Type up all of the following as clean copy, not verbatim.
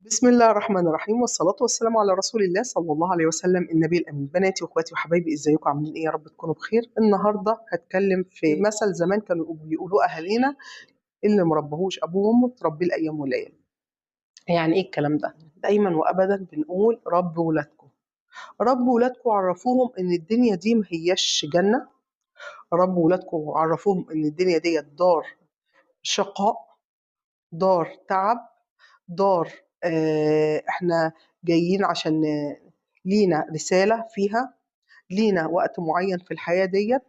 بسم الله الرحمن الرحيم، والصلاة والسلام على رسول الله صلى الله عليه وسلم النبي الأمين. بناتي واخواتي وحبايبي، ازيكم؟ عاملين ايه؟ يا رب تكونوا بخير. النهارده هتكلم في مثل زمان كانوا بيقولوه اهالينا: اللي مربهوش ابوه وامه تربيه الايام والليالي. يعني ايه الكلام ده؟ دايما وابدا بنقول ربوا ولادكم، ربوا ولادكم، عرفوهم ان الدنيا دي ما هياش جنة. ربوا ولادكم وعرفوهم ان الدنيا دي دار شقاء، دار تعب، دار احنا جايين عشان لينا رسالة فيها، لينا وقت معين في الحياة ديت.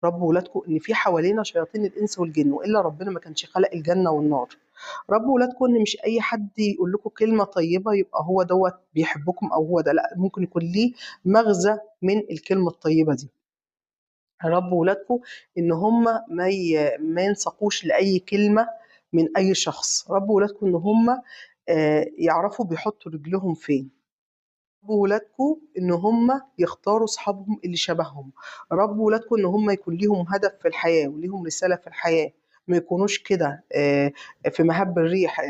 ربوا ولادكم ان في حوالينا شياطين الانس والجن، والا ربنا ما كانش خلق الجنة والنار. ربوا ولادكم ان مش اي حد يقول لكم كلمة طيبة يبقى هو دوت بيحبكم او هو ده، لا، ممكن يكون ليه مغزى من الكلمة الطيبة دي. ربوا ولادكم ان هم ما ينسقوش لاي كلمة من اي شخص. ربوا ولادكم ان هم يعرفوا بيحطوا رجلهم فين. ربوا ولادكم ان هم يختاروا اصحابهم اللي شبههم. ربوا ولادكم ان هم يكون ليهم هدف في الحياة وليهم رسالة في الحياة، ما يكونوش كده في مهب الريح،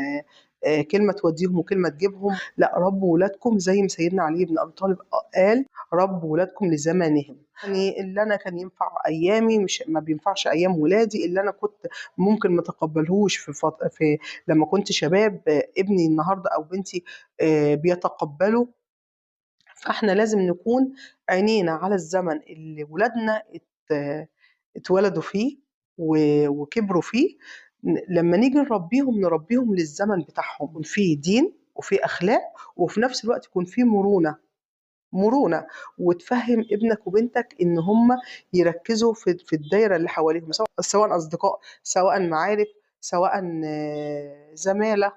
كلمة توديهم وكلمه تجيبهم. لا، ربوا ولادكم زي ما سيدنا علي بن ابي طالب قال: ربوا ولادكم لزمانهم. يعني اللي انا كان ينفع ايامي مش ما بينفعش ايام ولادي، اللي انا كنت ممكن ما تقبلهوش في لما كنت شباب، ابني النهارده او بنتي بيتقبله. فاحنا لازم نكون عينينا على الزمن اللي ولادنا اتولدوا فيه وكبروا فيه. لما نيجي نربيهم نربيهم للزمن بتاعهم، يكون فيه دين وفيه اخلاق، وفي نفس الوقت يكون فيه مرونة، وتفهم ابنك وبنتك ان هم يركزوا في الدايرة اللي حواليهم، سواء اصدقاء، سواء معارف، سواء زمالة.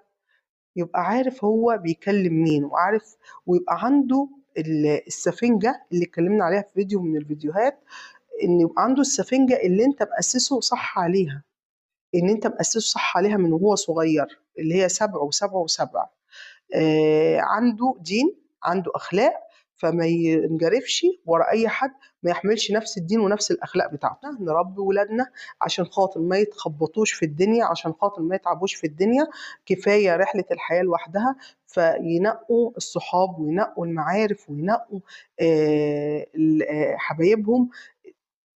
يبقى عارف هو بيكلم مين، وعارف، ويبقى عنده السفنجة اللي اتكلمنا عليها في فيديو من الفيديوهات، ان يبقى عنده السفنجة اللي انت مأسسه صح عليها، ان انت مأسسه صح عليها من وهو صغير، اللي هي 7 و7 و7. عنده دين، عنده اخلاق، فما ينجرفش ورا اي حد، ما يحملش نفس الدين ونفس الاخلاق بتاعته. نربي ولادنا عشان خاطر ما يتخبطوش في الدنيا، عشان خاطر ما يتعبوش في الدنيا. كفاية رحله الحياة لوحدها، فينقوا الصحاب وينقوا المعارف وينقوا حبايبهم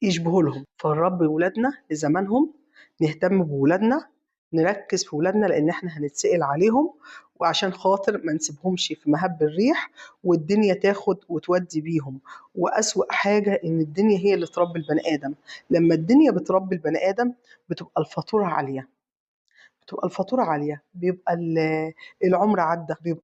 يشبهوا لهم. فنربي ولادنا لزمانهم، نهتم بولادنا، نركز في ولادنا، لان احنا هنتسأل عليهم، وعشان خاطر ما نسيبهمش في مهب الريح والدنيا تاخد وتودي بيهم. وأسوأ حاجة إن الدنيا هي اللي تربي البني آدم. لما الدنيا بتربي البني آدم بتبقى الفاتورة عالية، بتبقى الفاتورة عالية، بيبقى العمر عدى، بيبقى